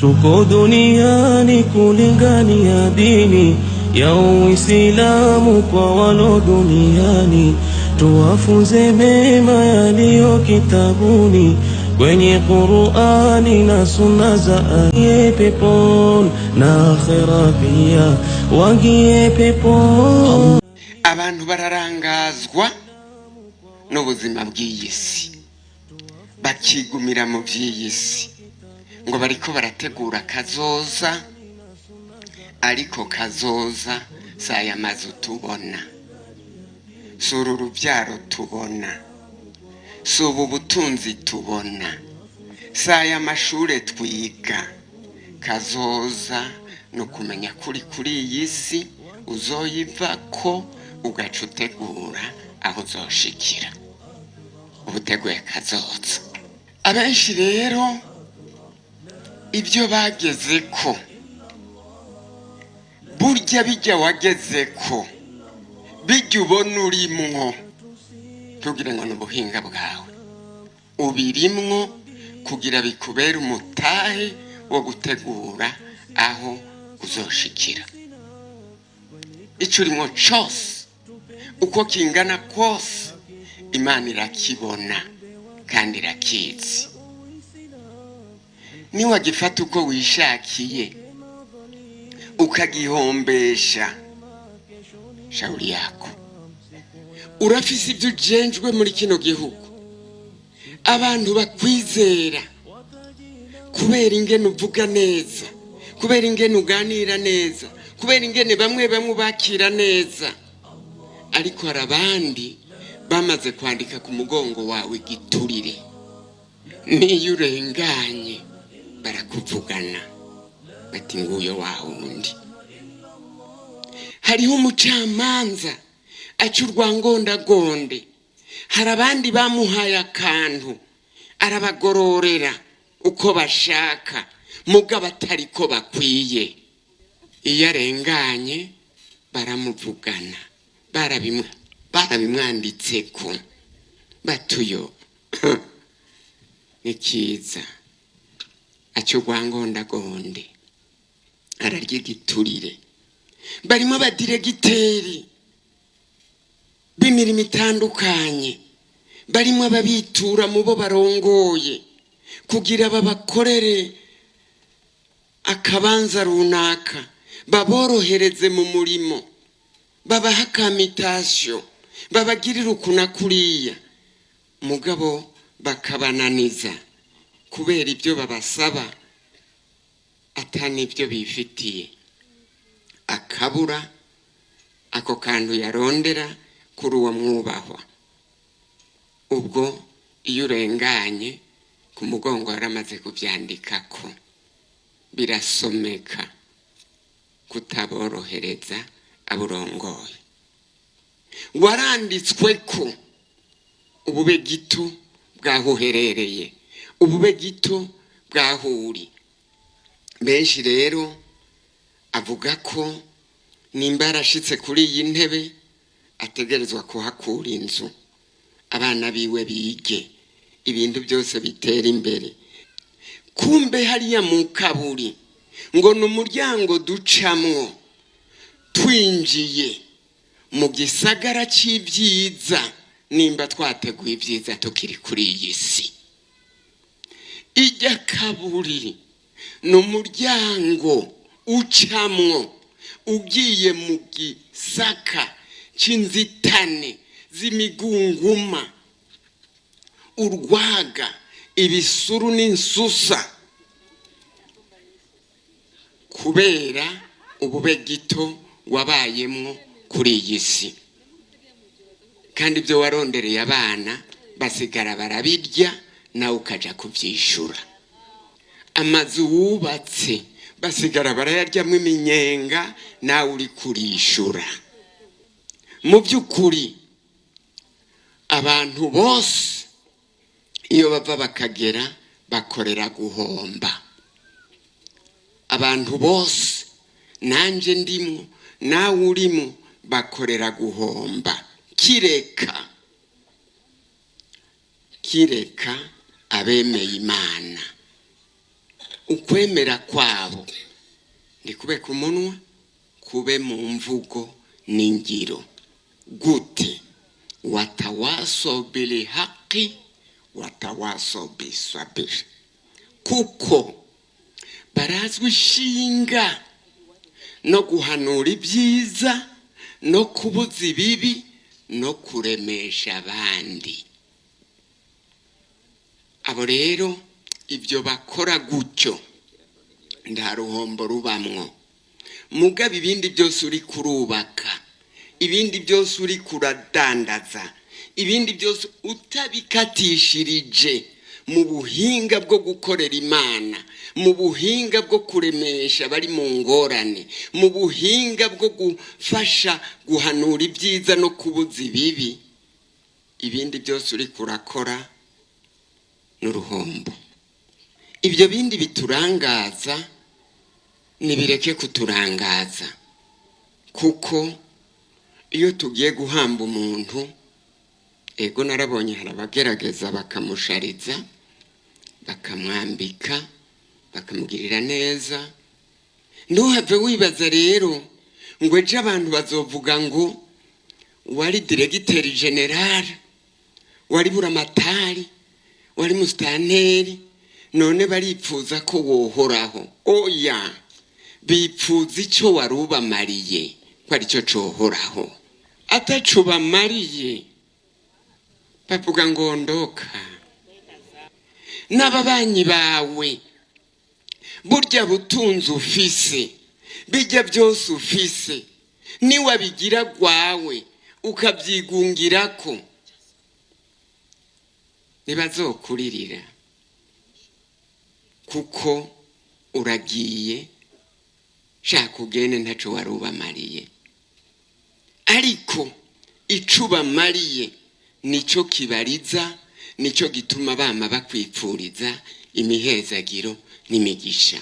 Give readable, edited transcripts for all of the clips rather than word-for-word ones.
Tuko duniani kulingania dini ya Uislamu kwa walo duniani, tuwafunze mema yaliyo kitabuni kwenye Qur'ani na sunna za aliye peponi na akhera pia wagie peponi. Abantu bararangazwa n'ubuzima bw'iyi si, bakigumira mu by'iyi si ngo bariko barategura kazoza, ariko kazoza si aya mazu tubona, si uru rubyaro tubona, si ubu butunzi tubona, si aya mashure twiga. Kazoza ni ukumenya kuri kuri iyi si uzoyiva ko ugaca utegura aho uzoshikira, uba uteguye kazoza. Abenshi rero ibyo bageze ko, burya bijya wageze ko, bijya ubona urimwo, ntugire ngo ni ubuhinga bwawe, ubirimwo kugira bikubere umutahe wo gutegura aho uzoshikira. Icyo urimwo cose, uko kingana kose, Imana irakibona kandi irakizi. Niwagifata uko wishakiye ukagihombesha, shauri yako. Urafise ibyo ujenjwe muri kino gihugu, abantu bakwizera kubera ingene uvuga neza, kubera ingene uganira neza, kubera ingene bamwe bamwe ubakira neza. Ariko hari abandi bamaze kwandika ku mugongo wawe igiturire, niyo urenganye barakuvugana bati: "Nguyo wa wundi." Hariho umucamanza aca urwangondagonde, hari abandi bamuhaye akantu arabagororera uko bashaka, mugabo atari ko bakwiye. Iyo arenganye baramuvugana, barabimwanditseko batuyo ni kiza, aca urwangondagonde, ararya igiturire. Barimo abadiregiteri b'imirimo itandukanye, barimo ababitura mu bo barongoye kugira babakorere akabanza runaka, baborohereze mu murimo, babahe aka mutation, babagirire uku na kuriya, mugabo bakabananiza kubera ibyo babasaba atari ibyo bifitiye. Akabura ako kantu yarondera kuri uwo mwubahwa. Ubwo iyo urenganye, ku mugongo waramaze kubyandikako, birasomeka kutaborohereza aburongoye. Waranditswe ko ubube gito bw'aho uherereye, ubube gito bw'aho uri. Benshi rero avuga ko nimba yarashitse kuri iyi ntebe ategerezwa kuhakura inzu, abana biwe bige, ibintu byose bitera imbere. Kumbe hariya mu kaburi ngo ni umuryango ducamwo twinjiye mu gisagara c'ibyiza, nimba twateguye ibyiza tukiri kuri iyi si. Ijya kaburi ni umuryango ucamwo ugiye mu gisaka c'inzitane z'imigunguma, urwaga, ibisuru n'insusa, kubera ubube gito wabayemwo kuri iyi si. Kandi ibyo warondereye abana basigara barabirya, nawe ukaja kuvyishura. Amazu wubatse basigara barayaryamwo iminyenga, nawe uri kurishura. Mu by'ukuri abantu bose iyo bava bakagera bakorera guhomba. Abantu bose, nanje ndimwo, nawe urimo, bakorera guhomba, kireka abemeye Imana. Ukwemera kwabo ntikube ku munwa, kube mu mvugo n'ingiro. Gute? Watawaso bilihaqi watawaso bisabiri, kuko barazwi ishinga no guhanura ibyiza no kubuza ibibi no kuremesha abandi. Abo rero ibyo bakora gutyo nta ruhombo rubamwo. Mugabo ibindi byose uri kurubaka, ibindi byose uri kuradandaza, ibindi byose utabikatishirije mu buhinga bwo gukorera Imana, mu buhinga bwo kuremesha abari mu ngorane, mu buhinga bwo gufasha guhanura ibyiza no kubuza ibibi, ibindi byose uri kurakora n'uruhombo. Ibyo bindi biturangaza nibireke kuturangaza, kuko iyo tugiye guhamba umuntu, ego narabonye hari abagerageza bakamushariza, bakamwambika, bakamugirira neza. Ntuhave wibaza rero ngo ejo abantu bazovuga ngo wari diregiteri generale, wari buramatari, wari musitanteri, none baripfuza ko wohoraho. Oya, bipfuza icyo wari ubamariye ko aricyo cohoraho. Ataco bamariye bavuga ngo ndoka. N'ababanyi bawe, burya butunzi ufise, bijya byose ufise, niwabigira gwawe ukabyigungirako, ntibazokuririra, kuko uragiye shaka ugende ntaco wari ubamariye. Ariko ico ubamariye nico kibariza, nico gituma bama bakwipfuriza imihezagiro n'imigisha.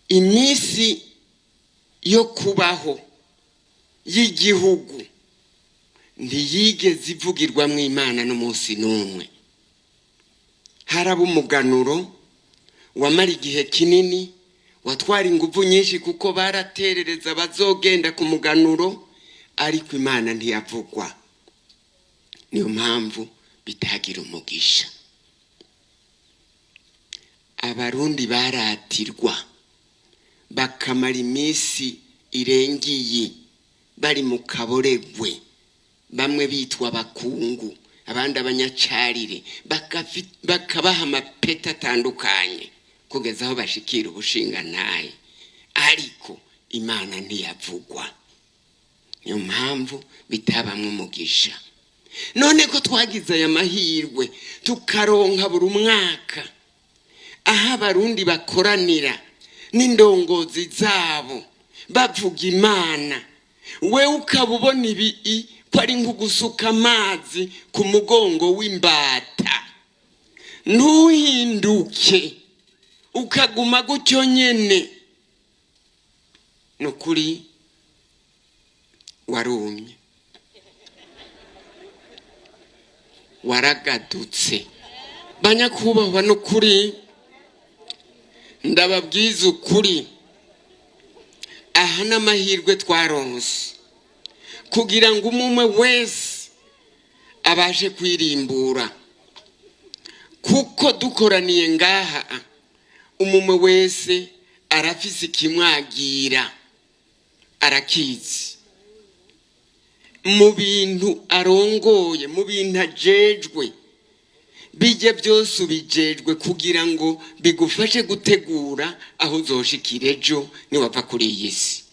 Iminsi yo kubaho y'igihugu ntiyigeze ivugirwamwo Imana n'umunsi n'umwe. Haraba umuganuro wamara igihe kinini, watwara inguvu nyinshi, kuko baraterereza bazogenda ku muganuro, ariko Imana ntiyavugwa. Niyo mpamvu bitagira umugisha. Abarundi baratirwa bakamara iminsi irengiye bari mu kaboregwe, bamwe bitwa abakungu, abandi abanyacarire, bakabaha amapeti atandukanye kugeza aho bashikira ubushingantahe, ariko Imana ntiyavugwa. Niyo mpamvu bitabamwo umugisha. None ko twagize aya mahirwe tukaronka buri mwaka aho abarundi bakoranira n'indongozi zabo bavuga Imana, wewe ukaba ubona ibi ko ari nko gusuka amazi ku mugongo w'imbata, ntuhinduke, ukaguma gutyo nyene, ni ukuri warumye, waragadutse. Banyakubahwa, n'ukuri ndababwiza ukuri, aha n'amahirwe twaronse kugira ngo umwe wese abashe kwirimbura, kuko dukoraniye ngaha umwe wese arafise ikimwagira, arakizi mu bintu arongoye, mu bintu ajejwe. Bijye byose ubijejwe kugira ngo bigufashe gutegura aho uzoshikira ejo niwava kuri iyi si.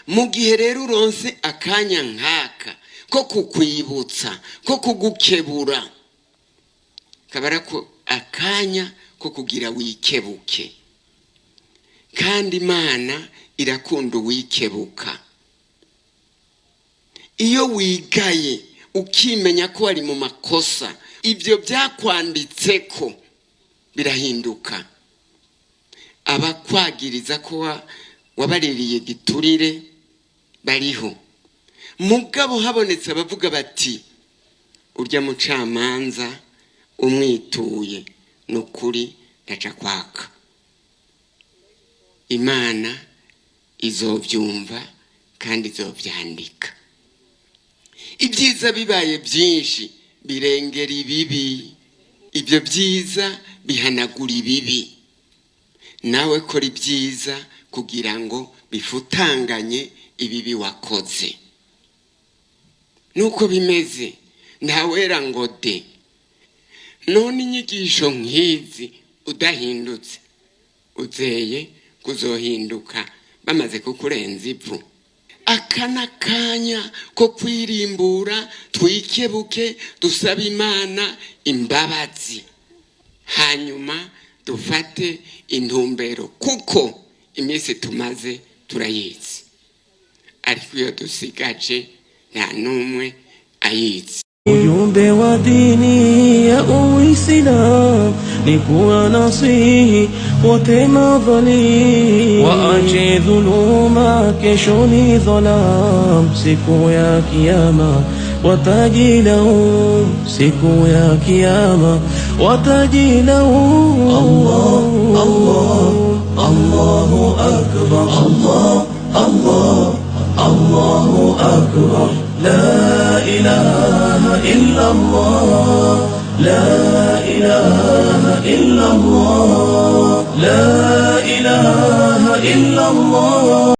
Mu gihe rero uronse akanya nk'aka ko kukwibutsa, ko kugukebura, kabara ko akanya ko kugira wikebuke, kandi Imana irakunda uwikebuka. Iyo wigaye ukimenya ko wari mu makosa, ibyo byakwanditseko birahinduka. Abakwagiriza ko wabaririye giturire bariho, mugabo habonetse abavuga bati urya mucamanza umwituye ni ukuri ndaca kwaka. Imana izobyumva kandi izobyandika. Ibyiza bibaye byinshi birengera ibibi, ibyo byiza bihanagura ibibi. Nawe kora ibyiza kugira ngo bifutanganye ibibi wakoze. Nuko bimeze, ntawera ngo de. None inyigisho nk'izi udahindutse, uzeye kuzohinduka bamaze kukurenza ivu. Aka ni akanya ko kwirimbura, twikebuke, dusabe Imana imbabazi, hanyuma dufate intumbero, kuko iminsi tumaze turayizi, ariko iyo dusigaje nta n'umwe ayizi. Ujumbe wa dini ya Uislamu ni kuwanasihi wote madhalimu, waache dhuluma, kesho ni dhalam, siku ya Kiyama watajilaumu, siku ya Kiyama watajilaumu. Allah, Allah, Allahu akbar, Allah, Allah, Allahu akbar, la ilaha illa Allah, la ilaha illa Allah, la ilaha illa Allah.